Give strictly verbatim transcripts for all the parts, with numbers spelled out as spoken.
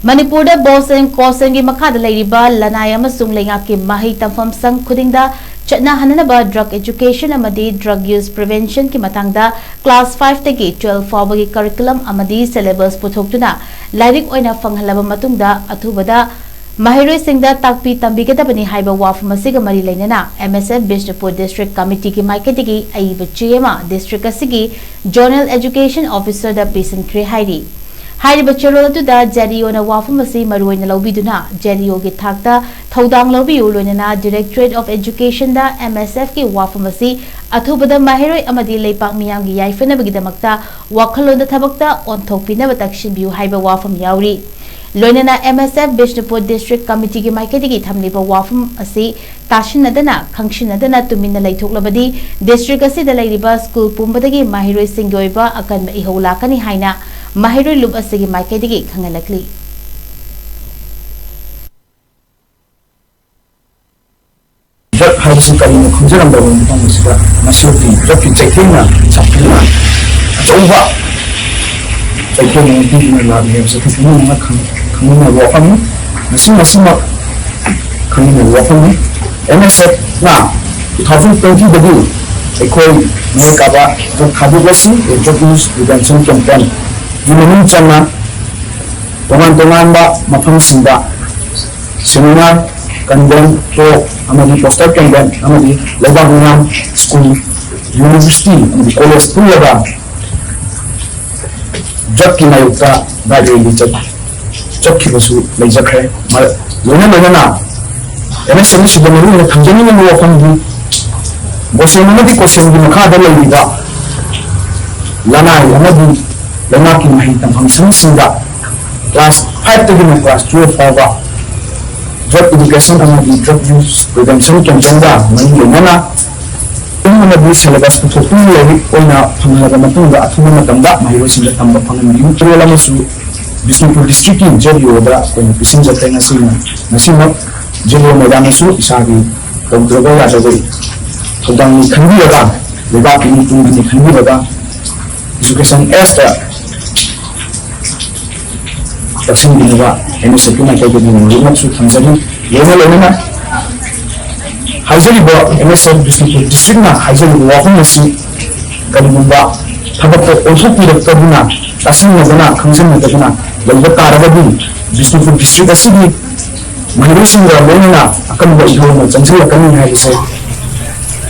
ꯃꯅꯤꯄꯨꯔꯗ ꯕꯣꯁ ꯑꯦꯟ ꯀꯣꯁ ꯑꯦꯟꯒꯤ ꯃꯈꯥꯗ ꯂꯩꯔꯤꯕ ꯂꯅꯥꯏ ꯑꯃꯁꯨꯡ ꯂꯩꯉꯥꯛꯀꯤ ꯃꯍꯩ ꯇꯝꯐꯝ ꯁꯪ ꯈꯨꯗꯤꯡꯗ ꯆꯠꯅꯍꯟꯅꯅꯕ drug education ꯑꯃꯗꯤ drug use preventionꯒꯤ ꯃꯇꯥꯡꯗ class fiveꯇꯒꯤ twelve ꯐꯥꯎꯕꯒꯤ curriculum ꯑꯃꯗꯤ syllabus ꯄꯨꯊꯣꯛꯇꯨꯅ ꯂꯥꯏꯔꯤꯛ ꯑꯣꯏꯅ ꯐꯪꯍꯜꯂꯕ ꯃꯇꯨꯡꯗ ꯑꯊꯨꯕꯗ ꯃꯍꯩꯔꯣꯏꯁꯤꯡꯗ ꯇꯥꯛꯄꯤ ꯇꯝꯕꯤꯒꯗꯕꯅꯤ ꯍꯥꯏꯕ ꯋꯥꯐꯝ ꯑꯁꯤꯒ ꯃꯔꯤ ꯂꯩꯅꯅ M S F Bishnupur district committeeꯒꯤ ꯃꯥꯏꯀꯩꯗꯒꯤ ꯑꯏꯕ ꯆꯦ ꯑꯃ district ꯑꯁꯤꯒꯤ zonal education officerꯗ ꯄꯤꯁꯤꯟꯈ꯭ꯔꯦ ꯍꯥꯏꯔꯤ꯫ ꯍꯥꯏꯔꯤꯕ ꯆꯦꯔꯣꯜ ꯑꯗꯨꯗ ZEOꯅ ꯋꯥꯐꯝ ꯑꯁꯤ ꯃꯔꯨꯑꯣꯏꯅ ꯂꯧꯕꯤꯗꯨꯅ ZEOꯒꯤ ꯊꯥꯛꯇ ꯊꯧꯗꯥꯡ ꯂꯧꯕꯤꯌꯨ, ꯂꯣꯏꯅꯅ Directorate of Educationꯗ M S Fꯀꯤ ꯋꯥꯐꯝ ꯑꯁꯤ ꯑꯊꯨꯕꯗ ꯃꯍꯩꯔꯣꯏ ꯑꯃꯗꯤ ꯂꯩꯄꯥꯛ ꯃꯤꯌꯥꯝꯒꯤ ꯌꯥꯏꯐꯅꯕꯒꯤꯗꯃꯛꯇ ꯋꯥꯈꯜꯂꯣꯟꯗ ꯊꯕꯛꯇ ꯑꯣꯟꯊꯣꯛꯄꯤꯅꯕ ꯇꯛꯁꯤꯟꯕꯤꯌꯨ ꯍꯥꯏꯕ ꯋꯥꯐꯝ ꯌꯥꯎꯔꯤ꯫ ꯂꯣꯏꯅꯅ M S F Bishnupur district committeeꯒꯤ ꯃꯥꯏꯀꯩꯗꯒꯤ ꯊꯝꯂꯤꯕ ꯋꯥꯐꯝ ꯑꯁꯤ ꯇꯥꯁꯤꯟꯅꯗꯅ, ꯈꯪꯁꯤꯟꯅꯗꯅ ꯇꯨꯃꯤꯟꯅ ꯂꯩꯊꯣꯛꯂꯕꯗꯤ district ꯑꯁꯤꯗ ꯂꯩꯔꯤꯕ school ꯄꯨꯝꯕꯗꯒꯤ ꯃꯍꯩꯔꯣꯏꯁꯤꯡꯒꯤ ꯑꯣꯏꯕ ꯑꯀꯟꯕ ꯏꯍꯧ ꯂꯥꯛꯀꯅꯤ ꯍꯥꯏꯅ ꯃꯍꯩꯔꯣꯏ ꯂꯨꯞ ꯑꯁꯤꯒꯤ ꯃꯥꯏꯀꯩꯗꯒꯤ ꯈꯪꯍꯜꯂꯛꯂꯤ꯫ ꯗ꯭ꯔꯒ ꯍꯥꯏꯕꯁꯤ ꯀꯔꯤꯅꯣ ꯈꯪꯖꯔꯝꯗꯕ ꯃꯐꯝ ꯑꯁꯤꯗ ꯉꯁꯤꯗꯤ ꯗ꯭ꯔꯒꯀꯤ ꯆꯩꯊꯦꯡꯅ ꯁꯥꯐꯨꯅ ꯑꯆꯧꯕ ꯆꯩꯊꯦꯡ ꯑꯃ ꯄꯤꯗꯨꯅ ꯂꯥꯛꯂꯤ ꯍꯥꯏꯕꯁꯤ ꯑꯩꯈꯣꯏ ꯄꯨꯝꯅꯃꯛꯅ ꯈꯪ-, ꯈꯪꯃꯤꯟꯅꯕ ꯋꯥꯐꯝꯅꯤ꯫ ꯉꯁꯤ ꯃꯁꯤꯃꯛ ꯈꯪꯃꯤꯟꯅꯕ ꯋꯥꯐꯝꯅꯤ꯫ M S Fꯅ two thousand twentyꯗꯒꯤ ꯑꯩꯈꯣꯏ ꯃꯤꯑꯣꯏ ꯀꯥꯕ ꯗ꯭ꯔꯒ ꯊꯥꯗꯣꯛꯂꯁꯤ, drug use prevention campaignꯒꯤ ꯃꯅꯨꯡ ꯆꯟꯅ ꯇꯣꯉꯥꯟ ꯇꯣꯉꯥꯟꯕ ꯃꯐꯝꯁꯤꯡꯗ seminar, convent, talk ꯑꯃꯗꯤ poster campaign ꯑꯃꯗꯤ ꯂꯩꯕꯥꯛ ꯃꯤꯌꯥꯝ, school, university ꯑꯃꯗꯤ college ꯄꯨꯜꯂꯒ ꯗ꯭ꯔꯒꯀꯤ ꯃꯥꯌꯣꯛꯇ ꯕꯥꯏꯛ ꯔꯦꯂꯤ ꯆꯠ-, ꯆꯠꯈꯤꯕꯁꯨ ꯂꯩꯖꯈ꯭ꯔꯦ꯫ ꯃ-, ꯂꯣꯏꯅ ꯂꯣꯏꯅꯅ M S F ꯑꯁꯤꯗ ꯃꯔꯨꯑꯣꯏꯅ ꯊꯝꯖꯅꯤꯡꯉꯤꯕ ꯋꯥꯐꯝꯗꯤ ꯒꯣꯁꯦꯟ ꯑꯃꯗꯤ ꯀꯣꯁꯦꯟꯒꯤ ꯃꯈꯥꯗ ꯂꯩꯔꯤꯕ ꯂꯅꯥꯏ ꯑꯃꯗꯤ ꯂꯩꯉꯥꯛꯀꯤ ꯃꯍꯩ ꯇꯝꯐꯝ ꯁꯪꯁꯤꯡꯗ class fiveꯇꯒꯤꯅ class twelve ꯐꯥꯎꯕ drug education ꯑꯃꯗꯤ drug use prevention campaignꯒ ꯃꯔꯤ ꯂꯩꯅꯅ ꯄꯨꯝꯅꯃꯛꯀꯤ syllabus ꯄꯨꯊꯣꯛꯇꯨꯅ ꯂꯥꯏꯔꯤꯛ ꯑꯣꯏꯅ ꯐꯪꯍꯜꯂꯕ ꯃꯇꯨꯡꯗ ꯑꯊꯨꯕ ꯃꯇꯝꯗ ꯃꯍꯩꯔꯣꯏꯁꯤꯡꯗ ꯇꯝꯕ ꯐꯪꯍꯟꯕꯤꯌꯨ꯫ ꯆꯦꯔꯣꯜ ꯑꯃꯁꯨ ꯕꯤꯁꯅꯨꯄꯨꯔ districtꯀꯤ ZEOꯗ ꯑꯩꯈꯣꯏꯅ ꯄꯤꯁꯤꯟꯖꯈ꯭ꯔꯦ꯫ ꯉꯁꯤꯃꯛ, ꯉꯁꯤꯃꯛ ZEO madamꯅꯁꯨ ꯏꯁꯥꯒꯤ ꯇꯧꯗ꯭ꯔꯕ ꯌꯥꯗ꯭ꯔꯕ ꯊꯧꯗꯥꯡꯅꯤ ꯈꯟꯕꯤꯔꯒ, ꯂꯩꯕꯥꯛꯀꯤ ꯃꯤꯄꯨꯝꯒꯤꯅꯤ ꯈꯟꯕꯤꯔꯒ, education as the ꯆꯥꯁꯤꯟꯕꯤꯅꯕ ꯑꯦꯝ ꯑꯦꯁ ꯑꯦꯐꯀꯤ ꯃꯥꯏꯀꯩꯗꯒꯤ ꯃꯔꯨꯞꯃꯛꯁꯨ ꯊꯝꯖꯔꯤ꯫ ꯂꯣꯏꯅ ꯂꯣꯏꯅꯅ ꯍꯥꯏꯖꯔꯤꯕ ꯑꯦꯝ ꯑꯦꯁ ꯑꯦꯐ ꯕꯤꯁꯅꯨꯄꯨꯔ ꯗꯤꯁꯇ꯭ꯔꯤꯛꯅ ꯍꯥꯏꯖꯔꯤꯕ ꯋꯥꯐꯝ ꯑꯁꯤ ꯀꯔꯤꯒꯨꯝꯕ ꯊꯕꯛꯇ ꯑꯣꯟꯊꯣꯛꯄꯤꯔꯛꯇꯗꯨꯅ, ꯇꯥꯁꯤꯟꯅꯗꯅ ꯈꯪꯖꯤꯟꯅꯗꯅ ꯂꯩꯕ ꯇꯥꯔꯒꯗꯤ ꯕꯤꯁꯅꯨꯄꯨꯔ ꯗꯤꯁꯇ꯭ꯔꯤꯛ ꯑꯁꯤꯒꯤ ꯃꯍꯩꯔꯣꯏꯁꯤꯡꯒ ꯂꯣꯏꯅꯅ ꯑꯀꯟꯕ ꯏꯍꯧ ꯑꯃ ꯆꯪꯁꯤꯜꯂꯛꯀꯅꯤ ꯍꯥꯏꯕꯁꯦ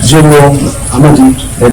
ꯖꯦ ꯑꯦꯟ ꯌꯨ ꯑꯃꯗꯤ